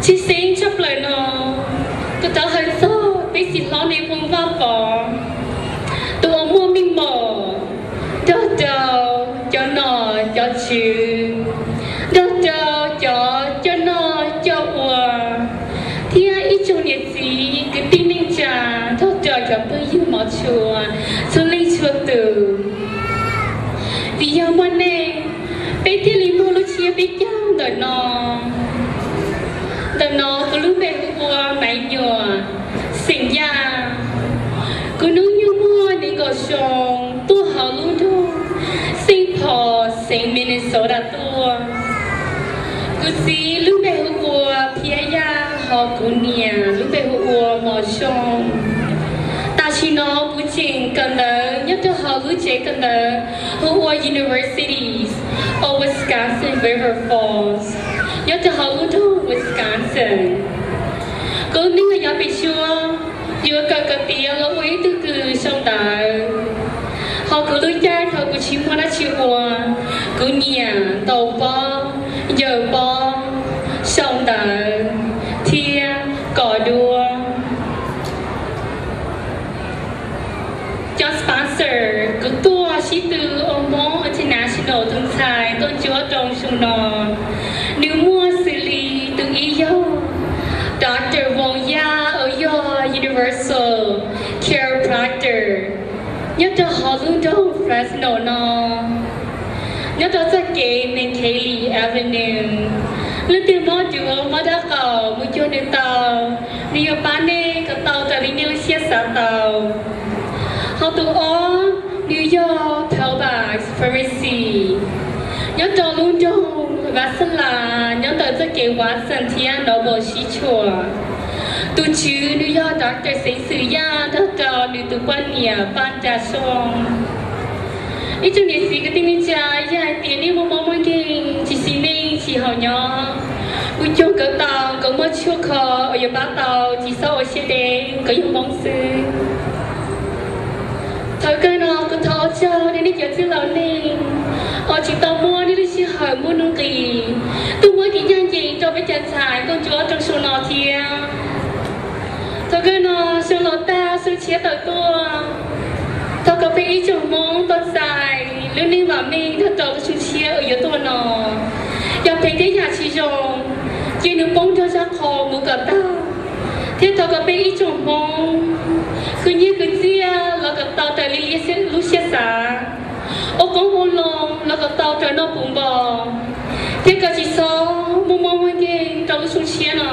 Tib xeeb tshaj plaws no, kuv thov hawm txog peb txiv hlob Nais Phoo Vaj Pov, tus uas muaj meej mom nrog rau cov nom cov tswv, nrog rau cov coj noj coj ua, thiab ib tsoom niam txiv kwv tij neej tsa, nrog rau cov phooj ywg mos tshua txhua leej txhua tus. Vim yog muaj nej, peb thiaj li muaj lub tsiab peb caug ntawm no. Ntawm no kuv lub npe hu ua Maiv Nyuam, xeem Yaj. Kuv hnub nyoog muaj nees nkaum xyoo, tuaj hauv lub nroog Saint Paul, xeev Minnesota tuaj. Kuv txiv lub npe hu ua Phiab Yaj, ho kuv niam lub npe hu ua Mos Xyooj. Tam sim no kuv tseem kawm ntawv nyob rau hauv lub tsev kawm ntawv hu ua University of Wisconsin River Falls, nyob rau hauv lub nroog Wisconsin. Kuv lub neej los yav pem suab yuav kawm kom tiav los ua ib tug kws sau ntawv. Ho kuv lub caij thaum kuv tsis muaj dab tsi ua, kuv nyiam ntaus pob, ncaws pob, sau ntawv, thiab kos duab. Cov sponsor kuv tuaj sib tw ua Hmoob International tus ntxhais tuaj ntsuab rau xyoo no, nws muaj xws li tus ib yog Doctor Voos Yaj uas yog Universal Chiropractor nyob rau hauv lub nroog Fresno no, nyob rau txoj kev Mackay Avenue. Leej twg mob duav mob dab qaum mus cuag nws tau, nws yuav pab nej kom tau raws li nej lub siab xav tau. Ho tus ob, nws yog Pillbox Pharmacy nyob rau lub nroog Vaj Xab Las, nyob ntawm txoj kev Watson thiab Noble sib tshuam. Tus tswv nws yog Doctor Xeev Xwm Yaj nrog rau nws tus poj niam Paj Nra Soo. Ib tsoom niam txiv kwv tij neej tsa, yog hais tias nej muaj mob muaj nkeeg tsis xis neej tsis haum nyob, kuv cog nkawd tau, nkawd muaj tshuaj kho uas yuav pab tau tsis txhob ua siab deb, nkawd yog Hmoob xwb. Thaum kawg no kuv thov ua tsaug rau nej cov txwj laus neeg uas tsis tau muab nej lub sij hawm muaj nuj nqis tuaj muab kev ncaj ncees rau peb cov ntxhais tuaj ntsuab rau xyoo no thiab. Thaum kawg no xyoo laus tag xyoo tshiab tawm tuaj, thov kom peb ib tsoom Hmoob tau txais lub neej vam meej nrog rau lub xyoo tshiab uas yuav tuaj no. Yog phem thiab yam tsis zoo, cia nws poob nrog zaj qhua mus kom tag, thiab thov kom peb ib tsoom Hmoob khwv nyiaj khwv txiaj los kom tau raws li lub siab xav, ua qoob ua loo los kom tau raws noj puv npo, thiab kom tsis txhob muaj mob muaj nkeeg rau lub xyoo tshiab no.